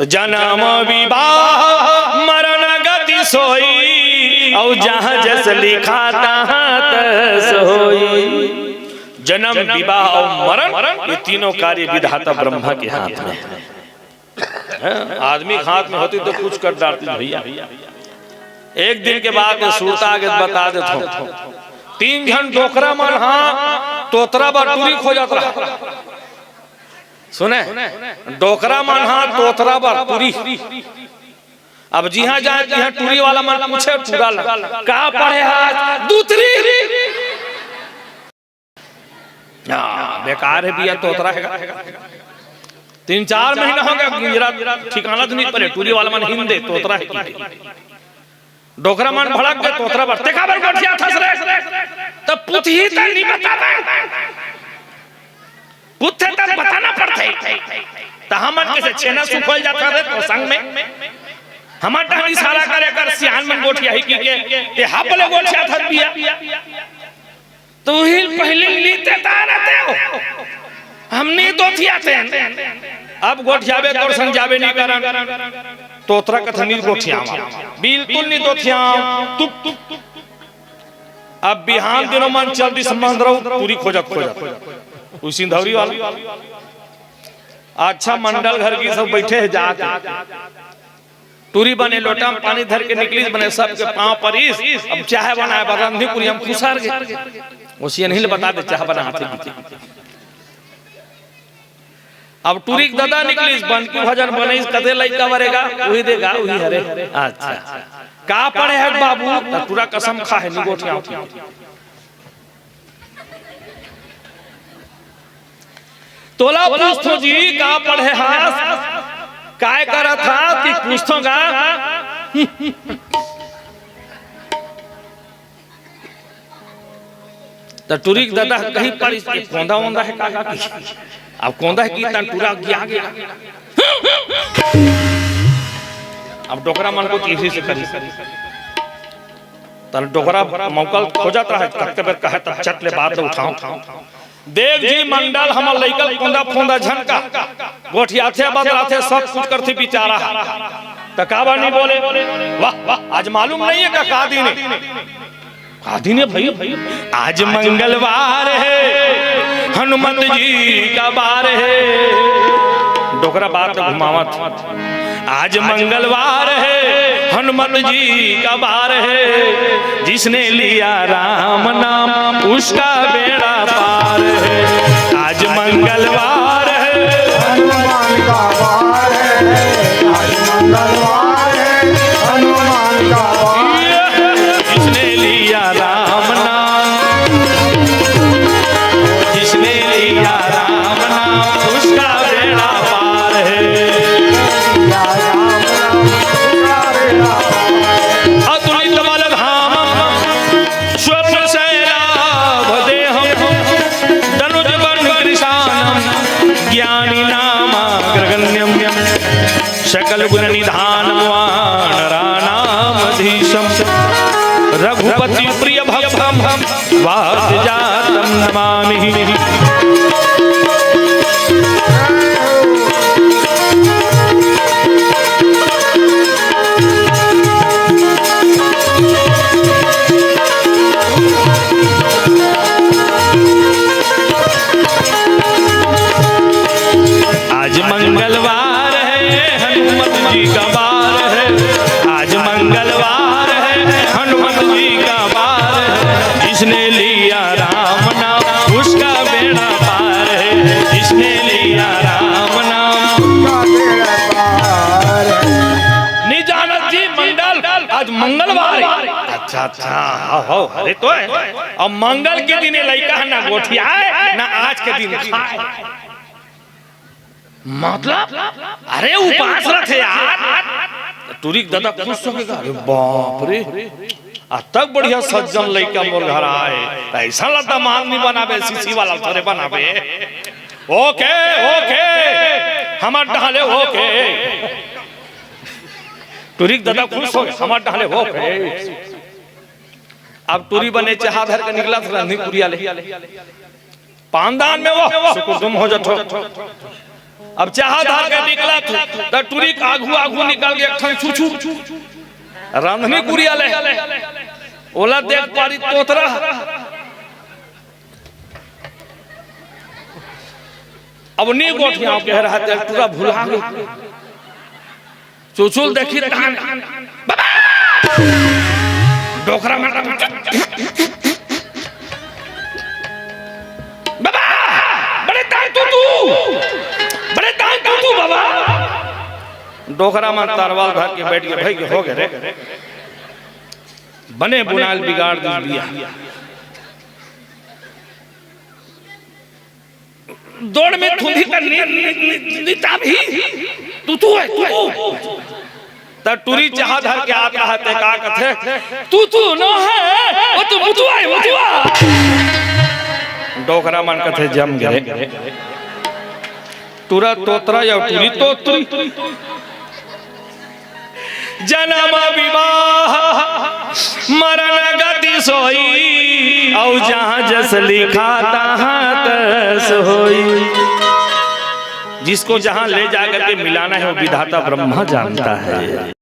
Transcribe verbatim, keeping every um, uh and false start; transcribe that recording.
जन्म विवाह मरण गति सोई, अउ जहाँ जस लिखा तहाँ तस होई। जन्म, विवाह अउ मरण, ये तीनों कार्य विधाता ब्रह्मा के हाथ में है। हैं? आदमी के हाथ में होती तो कुछ कर डालती भैया। एक दिन के बात में सुरता आगे बता देत हूँ। तीन झन डोकरा मन हा तोतरा बर टूरी खोजत रहा। सुने, डोकरा मन हा तोतरा बर टूरी। अब जिहाँ जाए तिहाँ टूरी वाला मन पूछे टूरा ला, "का पढ़े हा?" "दूतरी।" हाँ, बेकार है भैया, तोतरा है। तीन चार महीना हो गया, गुजरात ठिकाना तो नहीं पड़े, टूरी वाला मन हिंदे तोतरा है की। डोकरा मन भड़क गए, तोतरा बर, "ते काबर गोठियाथस रे?" "तब पुतही त नहीं बतावे, पुतथे तब बताना पड़थे।" त हमन कैसे छेना सुखोल जाता रे तो संग में? हमर डहन इशारा करे कर सियान मन गोठियाही की के, "ते हा बोले गोठियाथस भैया।" तो ही पहले लीते तार आते हो। हम नहीं दोथियाते। अब गोठियाबे तोर संग जाबे नहीं करन। तोतरा कथे नहीं गोठियावा। बिल्कुल नहीं दोथियाव। तुप, तुप, तुप। अब बिहान दिनों मन चल दिस मंदरऊ टूरी खोजत, खोजत। उ सिंधौरी वाला। अच्छा मंडल घर की सब बैठे हैं जाके। टूरी बने लोटा में पानी धर के निकलिस, बने सबके पाँव परिस। अब चाह बनाए बर रंधी कुरिया में खुसर गे। ओसियन ही ले बता दे चाह बनाथे। अब टूरी के ददा निकलिस, बनकी भजन बनइस, कते लइका बरेगा, उही देगा, उही हरे। अच्छा, का पढ़े हस बाबू? त टूरा कसम खा हे, निगोठिया उठी। तोला पूछथों जी, का पढ़े हस? काय करत हस? कि पूछथों गा। त टूरी के ददा कही पर इस कोंदा वोंदा है का, का की? अब कोंदा है कि तन टूरा गिया गया। अब डोकरा मन को चीजी से करी। तन डोकरा मौकल खोजत रहे, कतके बेर कहे तब चट ले बात उठाओ। देख जी मंडल, हमर लइका ल कोंदा फोंदा झन का, गोठियाथे, बदलाथे, सब कुछ करथे बिचारा। त काबर नहीं बोले? वाह, वाह, आज मालूम नहीं है का, का दिन है? का दिन है भाई? आज मंगलवार है, हनुमत जी का बार है। डोकरा बात घुमावत। आज मंगलवार है, हनुमत जी का बार है, जिसने लिया राम नाम उसका बेड़ा पार है। आज मंगलवार है, हनुमान का बार है, आज मंगलवार है, हनुमान का बार है। जिसने लिया राम नाम, जिसने लिया राम नाम, उसका बेड़ा पार है। अतुलित बल धाम स्वप्न शैलाभ देहम, तनुज बन कृशानम, ज्ञानी नामाग्रगण्यम, सकल गुण निधानम वानराणामधीशम, रघुपति प्रिय भक्तम वात जातम नमामि। आज मंगलवार है, हनुमत जी का बार है। आज मंगलवार है, हनुमत जी का बार है। जिसने लिया राम नाम, उसका बेड़ा पार है। जिसने लिया राम नाम, उसका बेड़ा पार है। नहीं जानत जी मंडल, आज मंगलवार है। अच्छा, अच्छा, हो, हो, अरे तो है। अब मंगल के दिन ये लइका है ना गोठियाए, ना आज के दिन खाए। मतलब, अरे उपास रथे यार। टूरी के ददा खुश हो गया, "अरे बाप रे, अतक बढ़िया सज्जन लइका मोर घर आए, त ऐसा ला दामाद नहीं बनाबे, सीसी वाला थोड़े बनाबे।" ओके, ओके, हमर डाले ओके। टूरी के ददा खुश हो गया, हमर डाले ओके। अब टूरी बने चाह धर के निकला था रंधी कुरिया ले। पानदान में वो सुकुटुम हो जथो। अब चाहा धार के निकलत हे, त टुरी के आघू आघू निकल के एक ठन छुछू रंधनी कुरिया ले, ओला देख पारी तोतरा। अब नी गोठियाव के रहत हे, टुरा भुला गे। चुचुल देखी तहान, "बाबा!" डोकरा मन, "बाबा! बड़े तान तू, तू! बड़े तान तू, तू, बाबा!" डोकरा मन तरवाल धर के बैठ के, "भई के हो गे रे, बने बुनाल बिगाड़ दिस बिया।" दौड़ में थुंदी कर नि-, नि-, नि-, निताबही। तू, तू हे, तू, तू। त टुरी चाहा धर के आत हे, ते का कथे? "तू, तू नो हे, ओ तो मुतुआ हे, मुतुआ।" डोकरा मन कथे, "जम गे रे।" टुरा तोतरा या टुरी तोतरी। जनम विवाह मरण गति सोई, अउ जहाँ जस लिखा तहाँ तस होई। जिसको जहाँ ले जा करके मिलाना है, वो विधाता ब्रह्मा जानता है।